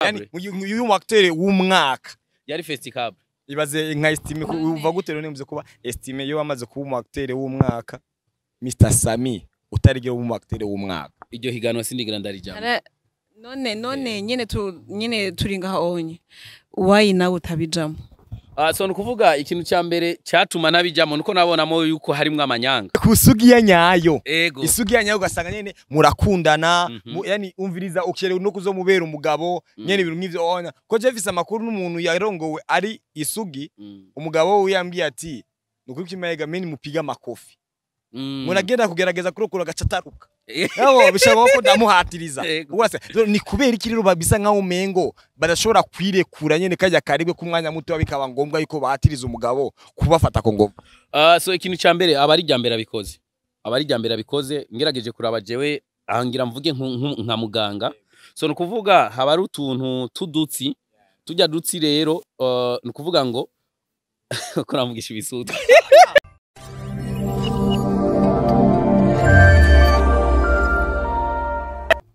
Yani uyu mu acteur w'umwaka yari festival. Ibaze nka estime uva gute none muze kuba estime yo wamaze kuba umu acteur w'umwaka, Mr Sami utarigera umu acteur w'umwaka. Iryo higanwa sindigira ndarijambo. None nyene tu nyene turi ngaha onye. Why nawe utabijamo? So nukuvuga ikintu cya mbere cyatuma nabijamo nuko nabonamo yuko harimwo amanyanga. Kusugiya nyayo. Ego. Isugiya nyayo ugasanga nyene murakundana, yani umviriza ukere no kuzomubera umugabo, nyene ibintu nk'ivyo ona. Ko je mfise amakuru n'umuntu yarongowe ari isugi, umugabo we yambwiye ati nukuri kimayega meni mupiga makofi. Muragenda kugerageza kurokora agacataruka. Yabo bishaka ko ndamuhatiriza. Urase ni kubera iki rero babisa nkaho umengo badashobora kwirekura nyene kajya karibwe ku mwanya muto bikaba ngombwa yuko bahatiriza umugabo kubafata ko ngoma. So ikintu ca mbere abari rya mbere abikoze. Abari rya mbere abikoze ngerageje kuraba jewe ahangira mvuge nka muganga. So nukuvuga haba ari utuntu tudutsi tujya dutsi rero nukuvuga ngo ko navugisha ibisuto.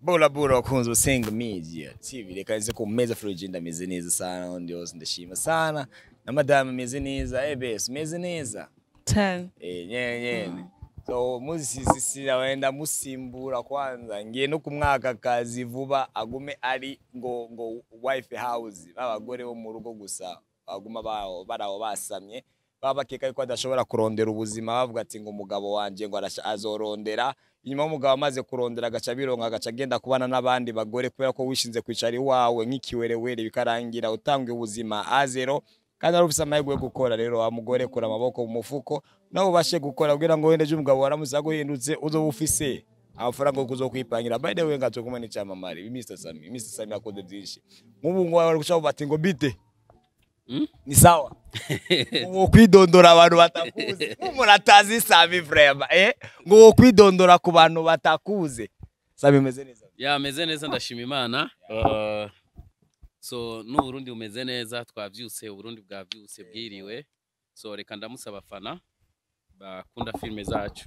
Bora bora wakunzi Senga Media TV, reka nze ku meza Florida ameze neza sana, ndi yose ndashima sana na madame ameze neza, bes meze neza cyane nyene. So muzisisi wenda musimbura kwanza ngiye no kumwaka kazi vuba agume ari ngo wife house babagore bo mu rugo gusa baguma baho baraho basamye babakeka yuko adashobora kurondera ubuzima bavuga ati ngo umugabo wanje ngo azorondera. Inyuma umugabo amaze kurondera agaca bironka agaca agenda kubana n'abandi bagore kubera ko wishinze kwicara iwawe nk'ikiwerewere bikarangira utangwe ubuzima a0 kandi ari ufise amahirwe yo gukora. Rero wa mugore kura amaboko mu mufuko nawe ubashe gukora kugira ngo wende umugabo waramuze aguhindutse uzoba ufise amafaranga yo kuzokwipangira. By the way ngatwe kumwe n'icyamamare Mr Sami. Mr Sami akoze byinshi nk'ubu ngo bari guca bati ngo bite ni sawa ngo kwidondora abantu batakuze muratazi Sami vraiment ngo kwidondora ku bantu batakuze. Sami meze neza? Ya meze neza ndashima Imana. So n'u Burundi umeze neza, twavyutse Uburundi bwavyutse bwiriwe. So reka ndamusaba abafana bakunda filme zacu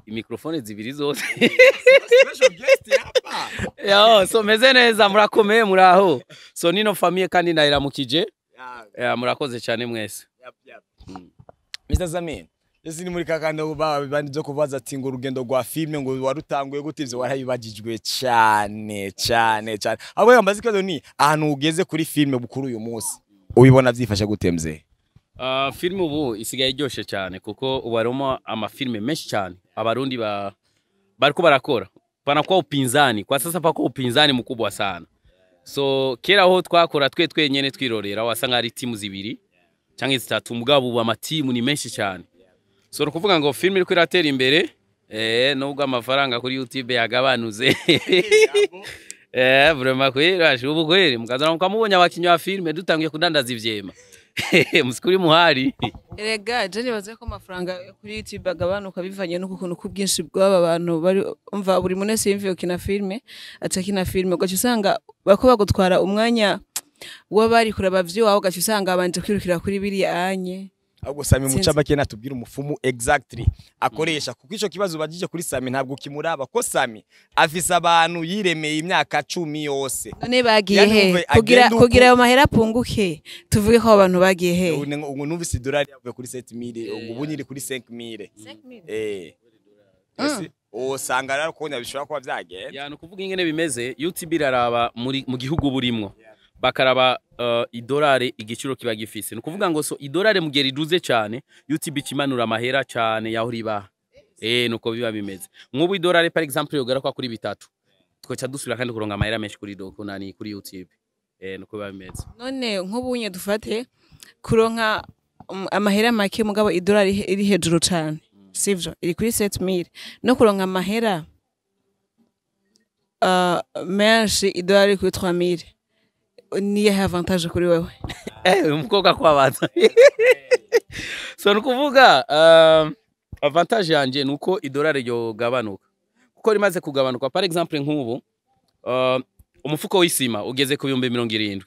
imikrofone zibiri zose. Special guest hapa. Yo, so meze neza murakomeye muraho. So nino famille kandi nayiramukije. Murakoze cyane mwese. Mr Sami, ese ni muri kakanda bandi byo kubaza ati ngo urugendo rwa filme ngo warutanguye gute, ivyo warabibajijwe cyane cyane cyane. Abo yambaza ikibazo ni ahantu ugeze kuri filme bukuru uyu munsi ubibona vyifashe gute mzee? Filme ubu isigaye iryoshe cyane kuko ubu harimo amafilme menshi cyane abarundi bariko barakora. Panakuwa upinzani kwa sasa, pako upinzani mkubwa sana. So kera ho twakora twe twenyene twirorera wasanga ari timu zibiri canke zitatu, mugabo ubu amatimu ni menshi cyane. So nukuvuga ngo filme iriko iratera imbere nubwo amafaranga kuri YouTube yagabanuze. Vraiment kwera ubu kweri mukazana mukamubonye abakinyi ba filme dutangiye kudandaza ivyema. Musikuri muhari. Erega je nibaze ko amafaranga kuri YouTube agabanuka bivanye n'ukuntu kubwinshi bw'aba bantu bari umva buri muntu wese yimviye kina filme atakina filme ugaca usanga bako bagutwara umwanya w'abari kuraba vyo ugaca usanga abanje kwirukira kuri biriya anye. Ahubwo Sami mucabake natubwira umufumu exactly akoresha kuko ico kibazo bajije kuri Sami ntabwo kimuraba ko Sami afise abantu yiremeye imyaka 10 yose. None bagiye he kugira ayo mahera apunguke tuvuge ko abantu bagiye he? Ubu numvise idolari yavuye kuri 7000 ubu nyiri kuri 5000. Usanga rero ko bishobora kuba byagenda. Ya nukuvuga ingene bimeze YouTube iraraba mu gihugu burimwo bakaraba idolari igiciro kiba gifise. Nukuvuga ngo so idolari mugeri iduze cyane YouTube ikimanura amahera cyane yaho riba. Nuko biba bimeze. Nk'ubu idolari par exemple yogaruka kuri bitatu twoca dusubira kandi kuronga amahera menshi kuri doko nani kuri YouTube. Nuko biba bimeze. None nk'ubu nye dufate kuronka amahera make mugabo idolari iri hejuru cyane. Sivyo iri kuri 7000 no kuronka amahera menshi idolari kuri 3000. Ni avantage kuri wewe? Umukobwa kwabaza. So nukuvuga avantage yanje nuko idolari ryo gabanuka. Kuko rimaze kugabanuka par exemple nk'ubu umufuko w'isima ugeze ku 70,000.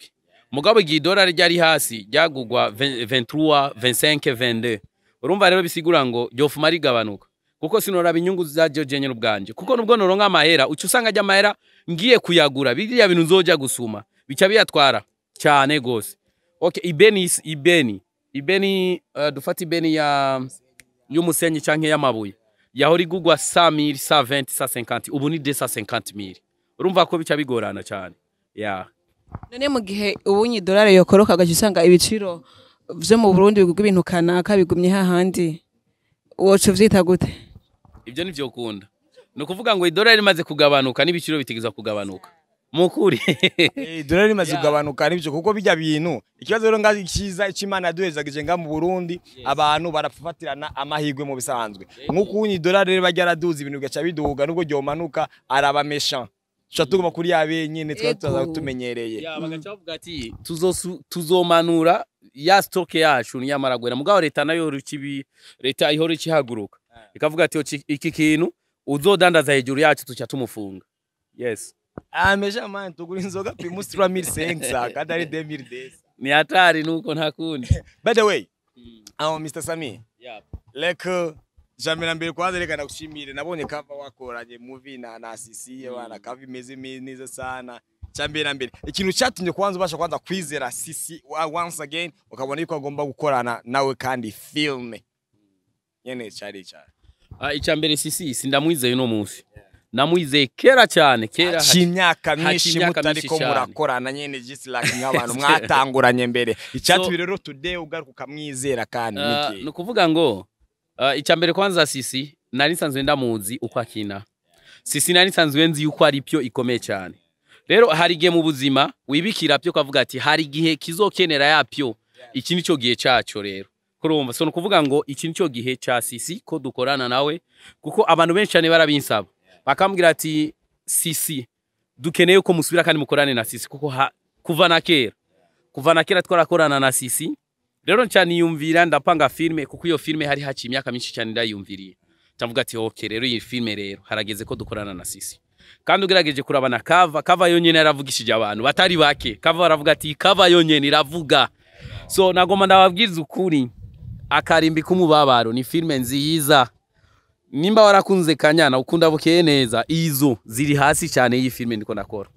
Mugabo igihe idolari ryari hasi ryagugwa 23, 25, 22. Urumva rero bisigura ngo ryofuma rigabanuka. Kuko sinoraba inyungu za jewe nyene ubwanje. Kuko nubwo noronka amahera uca usanga ajya amahera ngiye kuyagura biriya bintu nzoja gusuma. Bica biyatwara cyane gose. Okay, ibeni ibeni ibeni, dufata ibeni ya y'umusenyi canke y'amabuye yahora igugwa 100,000, 120, 150, ubu ni 250,000. Urumva ko bica bigorana cyane, yeah. None mu gihe ubunye idolari yokoroka, ugaca usanga ibiciro vyo mu Burundi bigurwa ibintu kanaka bigumye hahandi, woca uvyita gute? Ibyo nivyo ukunda, ni ukuvuga ngo idolari rimaze kugabanuka n'ibiciro bitegezwa kugabanuka mukuri. Idolari rimaze kugabanuka nibyo, kuko bijya bintu ikibazo rero ngazi cyiza icimana yaduhezagije nga mu Burundi, abantu barafatirana amahirwe mu bisanzwe. Nk'uko unyi idolari rero bajya araduza, ibintu bigaca biduga, nubwo ryomanuka araba méchant, tuca tuguma kuri ya benyene twari tuza tumenyereye. Ya, bagaca bavuga ati tuzomanura ya stock yacu niyamara gwera. Mugabo leta nayo rukibi, leta ihora ikihaguruka ikavuga ati: "Iki kintu uzodandaza hejuru yacu tuca tumufunga." Yes. Ah, méchant man, tugura inzoga Primus 3500 kandi ari 2010. Ni hatari nuko nta kundi. By the way, aho Mr Sami, like jambo na mbere kwanza reka nagushimire, nabonye cover wakoranye movie na Sisi bana, cover imeze neza sana. Cyambere na mbere, ikintu cyatumye kwanza ubasha kwanza kwizera Sisi once again, ukabona yuko agomba gukorana nawe kandi film nyene cyari cyane? Ah, icya mbere, Sisi sindamwizeye uno munsi, namwizeye kera cyane, kera. Haciye imyaka haciye myinshi imyaka mutariko myinshi cyane. murakorana nyene, just like nk'abantu mwatanguranye mbere. Icyatumye rero today ugaruka ukamwizera kandi niki? Ni ukuvuga ngo icya mbere kwanza, Sisi nari nsanzwe ndamuzi uko akina. Sisi nari nsanzwe nzi yuko ari pyo ikomeye cyane. Rero hari igihe mu buzima wibikira pyo, ukavuga ati hari igihe kizokenera ya pyo, iki nico gihe cyaco. Rero kurumva, so ni ukuvuga ngo iki nico gihe ca Sisi ko dukorana nawe, kuko abantu benshi cyane barabinsaba, bakambwira ati: "Sisi dukeneye ko musubira kandi mukorane na Sisi," kuko kuva na kera twarakorana na Sisi. Rero nca niyumvira, ndapanga filme, kuko iyo filme hari haciye imyaka myinshi cyane ndayumviriye. Ndavuga ati: "Okay, rero iyi filme rero harageze ko dukorana na Sisi." Kandi ugerageje kuraba na cover, cover yonyene yaravugishije abantu batari bake. Cover baravuga ati cover yonyene iravuga. So nagomba ndababwiza ukuri, Akarimbi k'umubabaro ni filme nziza. Nimba warakunze Kanyana, ukunda Bukeye neza, izo ziri hasi cyane iyi filme ndiko ndakora.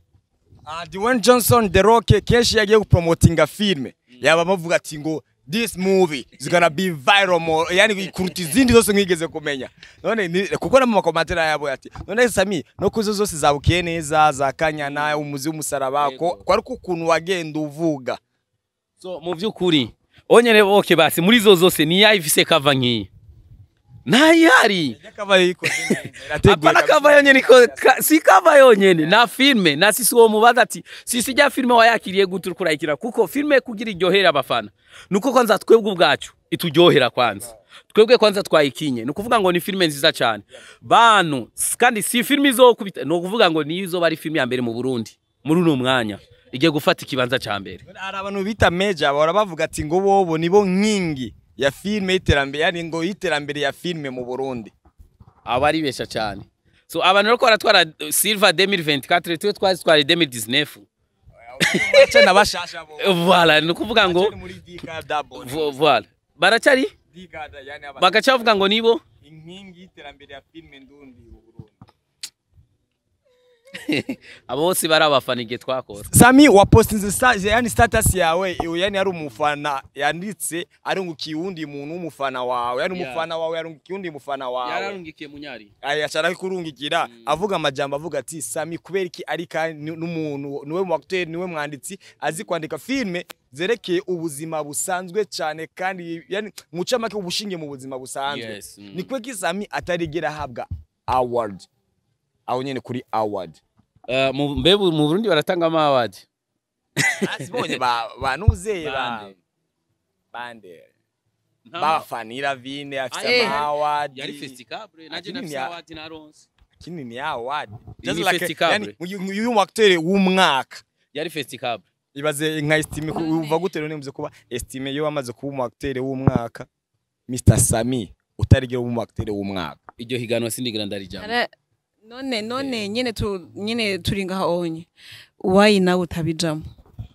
Ah, Dwayne Johnson The Rock kenshi yagiye gupromotinga filme, yaba bavuga ati ngo "This movie is gonna be viral more," yani kuruta izindi zose mwigeze kumenya. None kuko no mu ma commentaires yabo ati: "None Sami, no kuzo zose zabukiye neza, za Kanyana, Umuzi w'umusaraba, ko kwari ukuntu wagenda uvuga?" So mu by'ukuri onyene, okay, basi muri zo zose ni ifise cover nk'iyi ntayihari. Cover yikoze neza, irateguye Hapana. kabisa. Cover yonyene si cover yonyene na filme na Sisi. Uwo mubaza ati: "Sisi, rya filme wayakiriye gute uriko urayikira?" Kuko filme kugira iryohera abafana nuko kwanza twebwe ubwacu ituryohera, kwanza twebwe kwanza twayikinye. Ni ukuvuga ngo ni filme nziza cyane bantu, kandi si filme izokubita, ni ukuvuga ngo niyo izoba ari filme ya mbere mu Burundi muri uno mwanya, igiye gufata ikibanza ca mbere. Hari abantu bita Meja bahora bavuga ati ngo bobo nibo nkingi ya filme y'iterambere, yani ngo y'iterambere ya filme mu Burundi. Aba ari besha cyane. So abantu bariko baratwara Silver 2024, twe twazitwara 2019. Acha nabashasha bo. Voilà, ni ukuvuga ngo Bacari muri Dika Double. Voilà, baracari Dika yani bagaca bavuga ngo nibo inkingi y'iterambere ya filme ndundi mu Burundi. Abo bose bari abafana igihe twakora. Sami, wapostinze yani status yawe, yani ari umufana yanditse arungukiye uwundi muntu w'umufana wawe, yani umufana wawe yarungukiye uwundi mufana wawe. Yararungikiye munyari. Aya ashaka kurungikira avuga amajambo, avuga ati: "Sami, kubera iki ari kandi n'umuntu niwe mu acteur, niwe mwanditsi azi kwandika filme zerekeye ubuzima busanzwe cyane, kandi yani muca make ubushinge mu buzima busanzwe." Yes. Ni kweki Sami atarigera ahabwa award? Aho nyene kuri award. Mbe mu Burundi baratanga ama award? Asibonye ba banuzeye ba Bande. Bande bafanira vine afite Eh. ama award. Yari festicable naje Lakini nafise award naronse. Kinini ya award. Iyi Just ni like festicable. yani uyu mu acteur w'umwaka. Yari festicable. Ibaze nka estime uva gute none muze kuba estime yo wamaze kuba umu acteur w'umwaka, Mr Sami utarigera uba umu acteur w'umwaka? Iryo higanwa sindigira ndarijambo. None nyene tu nyene turi ngaha onye, wayi nawe utabijamo?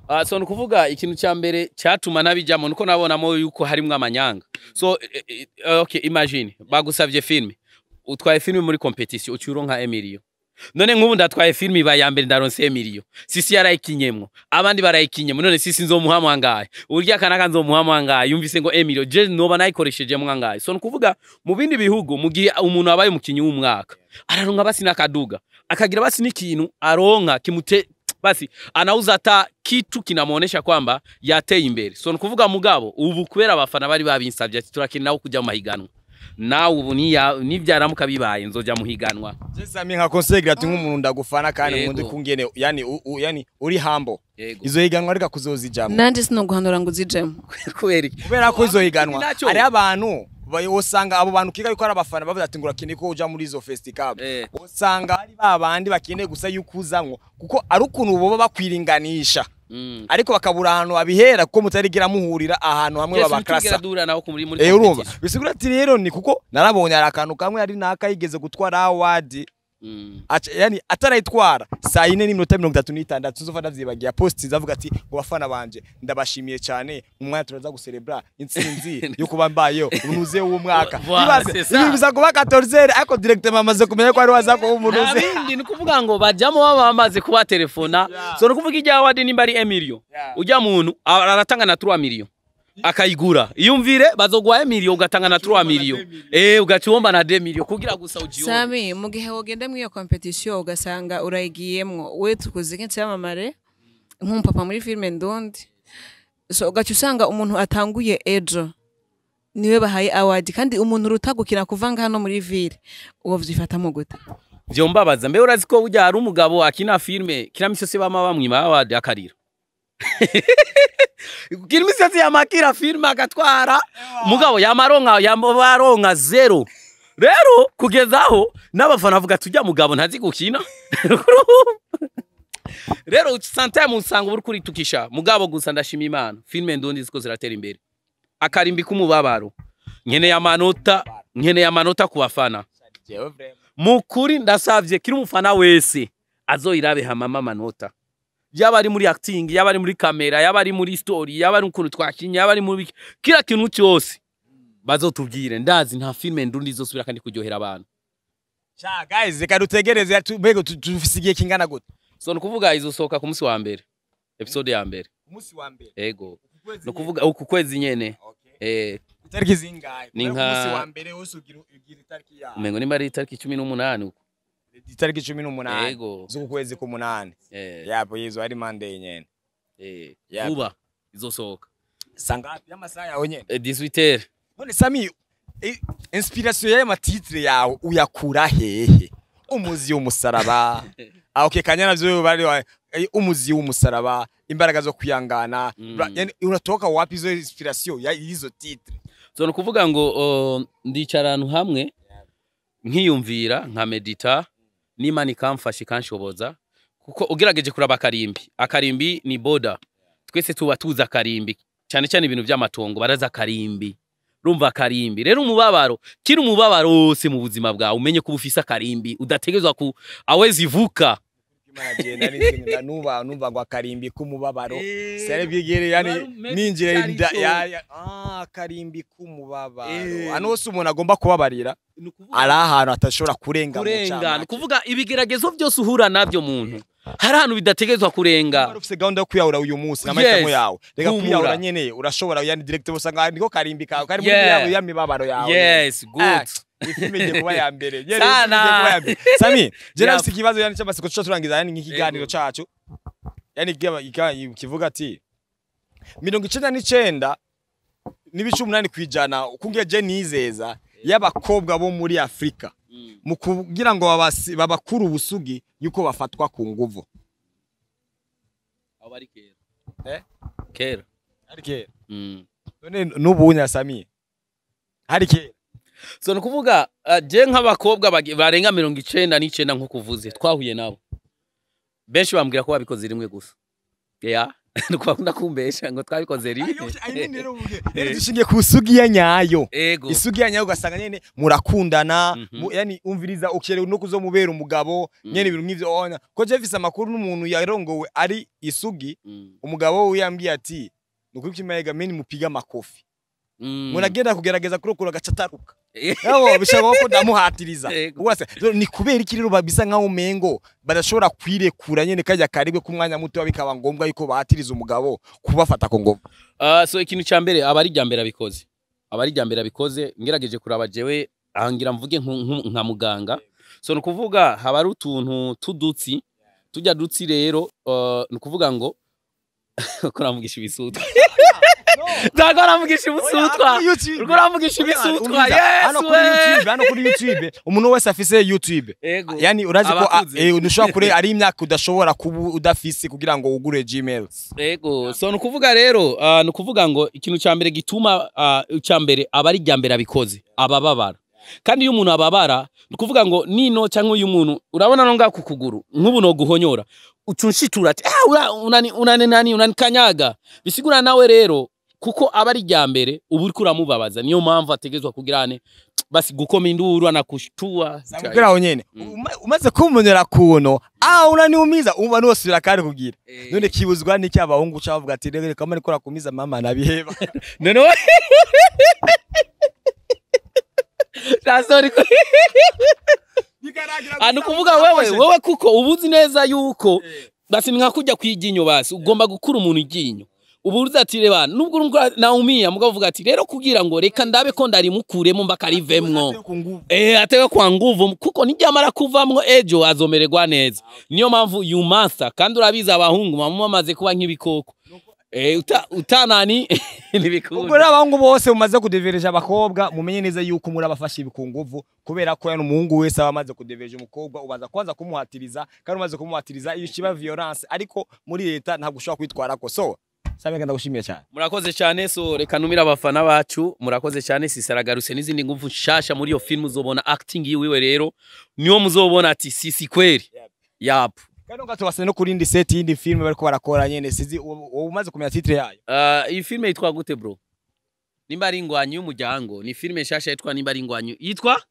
Ah, so nukuvuga ikintu cya mbere cyatuma nabijamo nuko nabonamo yuko harimwo amanyanga. So okay, imagine bagusavye filme, utwaye filme muri competition, ucuronka emilio. None nk'ubu ndatwaye filime ibaye ya mbere, ndaronse miliyo, Sisi yarayikinyemwo, abandi barayikinyemwo. None Sisi nzomuha mwangaye? Urya kanaka nzomuha mwangaye? Yumvise ngo emilio, je noba nayikoresheje mwangaye? So nukuvuga mu bindi bihugu, mu gihe umuntu abaye umukinyi w'umwaka, araronka basi n'akaduga, akagira basi n'ikintu aronka kimute, basi anauza hata kitu kinamuonesha kwamba yateye imbere. So nukuvuga mugabo ubu kubera abafana bari babinsabye ati turakenera kujya mu mahiganwa, nawe ubu nibyaramuka bibaye nzoja mu higanwa. Je Sami, nka conseil gratuit, nk'umuntu ndagufana kandi Yego. nkunda kungene yani yani uri humble. Yego. Izo higanwa reka kuzozijamwo. Nanje sinoguhanura ngo uzijemo. Kubera iki? Kubera ko izo higanwa Nacyo. hariho abantu usanga abo bantu kiga yuko ari abafana bavuze ati ngo urakeneye ko uja muri izo festival, usanga ari ba bandi bakeneye gusa yuko uzamwo kuko ari ukuntu boba bakwiringanisha, ariko bakabura ahantu babihera kuko mutarigira muhurira ahantu hamwe Yes, babakrasa. ntitwigera duhura nawe muri Urumva, competition. bisigura ati rero ni kuko narabonye hari akantu kamwe ari naka yigeze gutwara award, yani atarayitwara saa 4:36, nzova ndavyibagiye, post zavuga ati ngo bafana banje ndabashimiye cyane, mu mwanya turaza gucelebra intsinzi yo kuba mbayeho unuze w'umwaka. Voilà, Ibaze, c'est ça. ibi biza kuba 14, ariko directement amaze kumenya ko ari waza kuba Nta umunuze. bindi, ni ukuvuga ngo bajyamo baba bamaze kuba telefona. So ni ukuvuga ijya award nimba ari emilio, ujya muntu aratanga na 3 million akayigura. Iyumvire, bazoguha emilio ugatanga na 3 million, ugaca uwomba na 2 million kugira gusa ujione. Sami, mu gihe wogenda muri iyo competition ugasanga urayigiyemwo, we tukuzi nk'icyamamare, nk'umupapa muri filime ndundi, so ugaca usanga umuntu atanguye ejo niwe bahaye award, kandi umuntu uruta gukina kuva ngaha no muri ville, uwo vyifatamo gute? Vyombabaza. Mbe urazi ko burya hari umugabo akina filme kila misi yose bama bamwima award akarira? Kila misi yose yamakira filme agatwara, mugabo yamaronka yamaronka zero. Rero kugeza aho n'abafana bavuga tujya mugabo ntazi gukina. Rero sometimes usanga uri kuritukisha, mugabo gusa ndashima Imana, filme ndundi ziko ziratera imbere. Akarimbi k'umubabaro, nkeneye amanota ku bafana. Jewe vraiment. Mukuri ndasavye kiri umufana wese azoyirabe hamama amanota, yaba ari muri acting, yaba ari muri kamera, yaba ari muri story, yaba ari ukuntu twakinye, yaba ari muri kila kintu cyose, bazotubwire. Ndazi nta filme ndundi izosubira kandi kuryohera abantu. Cha guys, reka dutegereze mbego tufise igihe kingana gute? So ni ukuvuga izosohoka ku munsi wa mbere, episode ya mbere. Umunsi wa mbere? Ego. Uku kwezi? Ni ukuvuga uku kwezi nyene. Okay. Itariki zingahe? Ni Kubera ko umunsi wa mbere wose ugira itariki yawe. Umengo nimba ari itariki 18 uko. Itariki 18 Ego. z'uku kwezi k'umunani. Yapo yizo ari Monday nyene. Yep. Vuba izosohoka. Sangapi y'amasaha yawe nyene? 18h. None Sami, inspiration y'ayo ma titre yawe uyakura hehe? Umuzi w'umusaraba. Ah okay, kanyana vyo bari umuzi w'umusaraba, imbaraga zo kwiyangana. Yani unatoka wapi izo inspiration ya izo titre? So ni ukuvuga ngo ndicara ahantu hamwe nkiyumvira, nka medita, n'Imana ikamfasha ikanshoboza, kuko ugerageje kuraba akarimbi, akarimbi ni boda, twese tuba tuzi akarimbi, cyane cyane ibintu by'amatongo barazi akarimbi. Rumva akarimbi rero, umubabaro, kiri umubabaro wose mu buzima bwawe, umenye ko ufise akarimbi udategerezwa ku awezi vuka. Imana genda n'izindi nuba numva ngo akarimbi k'umubabaro. Sare bwigere yani ninjire ya akarimbi k'umubabaro. Hano hose umuntu agomba kubabarira ari ahantu atashobora kurenga mu Kurenga ni camake. kuvuga ibigeragezo byose uhura nabyo, muntu, hari ahantu bidategerezwa kurenga. Wari ufise gahunda yo kwiyahura uyu munsi n'amahitamo Yes. yawe, reka Humura. kwiyahura nyene urashobora, yani direct usanga niko karimbi kawe kari muri yawe ya mibabaro yawe. Yes, good. Ah, ifilme igiye kuba ya mbere nyene, Sana. ifilme igiye kuba ya mbere. Sami, je nafise ikibazo yani cy'amasiko tuca turangiza yani nk'ikiganiro cacu, yani kivuga ati 99.8% ukunge je nizeza y'abakobwa bo muri Afrika mu kugira ngo babakure ubusugi yuko bafatwa ku nguvu. Abo bari kera. Eh? Kera. Hari kera. None n'ubu Sami, hari kera. So ni ukuvuga je nk'abakobwa barenga 99 nko kuvuze twahuye nabo, benshi bambwira ko babikoze rimwe gusa. Ya, nuko kumbesha ngo twabikoze rimwe. Rero dushingiye ku isugi ya nyayo. Ego. Isugi ya nyayo ugasanga nyene murakundana, yani umviriza ukerewe no kuzomubera umugabo nyene, ibintu nk'ivyo ona ko je mfise amakuru n'umuntu yarongowe ari isugi. Umugabo we yambwiye ati nukuri kimayega meni mupiga makofi, muragenda kugerageza kurokora agaca ataruka. Yabo bishoboka ko ndamuhatiriza. Yego. Urase ni kubera iki rero bisa nkaho umengo badashobora kwirekura nyene kajya karibwe ku mwanya muto, bikaba ngombwa yuko bahatiriza umugabo kubafata ku nguvu? So ikintu cya mbere, aba ari irya mbere abikoze, aba ari irya mbere abikoze. Ngerageje kuraba jewe ahangira mvuge nka muganga, so ni ukuvuga haba ari utuntu tudutsi tujya dutsi rero, ni ukuvuga ngo ko namugisha ibisutwa, ntabwo namugisha ibisutwa, urwo uramugisha ibisutwa. Hano Yesu kuri we. YouTube, hano kuri YouTube, umuntu wese afise YouTube, Ego. yani urazi ko Abakuze. Ntushobora kure ari imyaka udashobora kuba udafise kugira ngo ugure Gmail. Ego, so ni ukuvuga rero, ni ukuvuga ngo ikintu cya mbere gituma, icya mbere aba ari irya mbere abikoze, abababara. Kandi iyo umuntu ababara, ni ukuvuga ngo nino cyangwa uyu muntu urabona no ngaha ku kuguru nk'ubu no guhonyora ucunshitura ati ah, unani unani nani unanikanyaga, bisigura nawe rero kuko aba ari irya mbere uba uriko uramubabaza, niyo mpamvu ategezwa kugira basi gukoma induru anakushtua. Kugira aho nyene umaze kumunyura kuno, ah, unaniumiza, umva nosubira kandi kugira. None kibuzwa n'iki abahungu cavuga ati rero reka mane kora kumiza mama nabiheba? None sorry. Ah, ni ukuvuga wewe kuko ubuzi neza yuko basi ni nka kujya kwiginyo, basi ugomba gukura umuntu iryinyo, ubu uzi ati reba nubwo urumva naumia, mugabo uvuga ati rero kugira ngo reka ndabe ko ndarimukuremo mbakarivemwo. Ku nguvu. Atewe kwa nguvu, kuko nijyamara kuvamwo ejo azomererwa neza. Niyo mpamvu yumasa, kandi urabizi abahungu mama bamaze kuba nk'ibikoko, utanani Ubwo ntibikunda. Rero abahungu bose mumaze kudevereja abakobwa, mumenye neza yuko muri abafashe ku nguvu, kubera ko yani umuhungu wese aba amaze kudevereja umukobwa ubanza kwanza kumuhatiriza, kandi umaze kumuhatiriza iyo kiba violence, ariko muri leta ntabwo ushobora kwitwarako. So Sabe, ndagushimiye cyane. Murakoze cyane. So reka numira abafana bacu, murakoze cyane. Sisi aragarutse n'izindi nguvu nshasha muri iyo film, uzobona acting yiwiwe, rero niyo muzobona ati Sisi kweli yapu. Kandi ngo no kuri indi set y'indi film bariko barakora nyene, sizi wowe umaze kumenya titre yayo. Iyi filme yitwa gute bro? Nimba ari Ingwanyi y'Umuryango, ni filme nshasha yitwa, nimba ari Ingwanyi, yitwa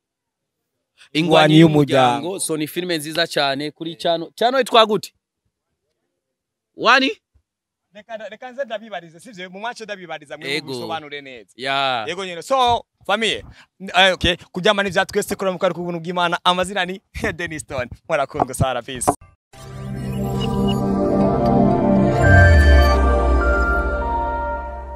Ingwanyi y'Umuryango. So ni filme nziza cyane kuri channel. Channel yitwa gute? Wani? Reka nze ndabibarize, sivyo? Mu mwace ndabibariza mwe Ego. mubisobanure neza. Ya. Yego nyene. So famille, okay, kuryama ni vya twese, kuramuka ari ku buntu bw'Imana. Amazina ni Dennis Stone. Murakunzwe. Sara, peace.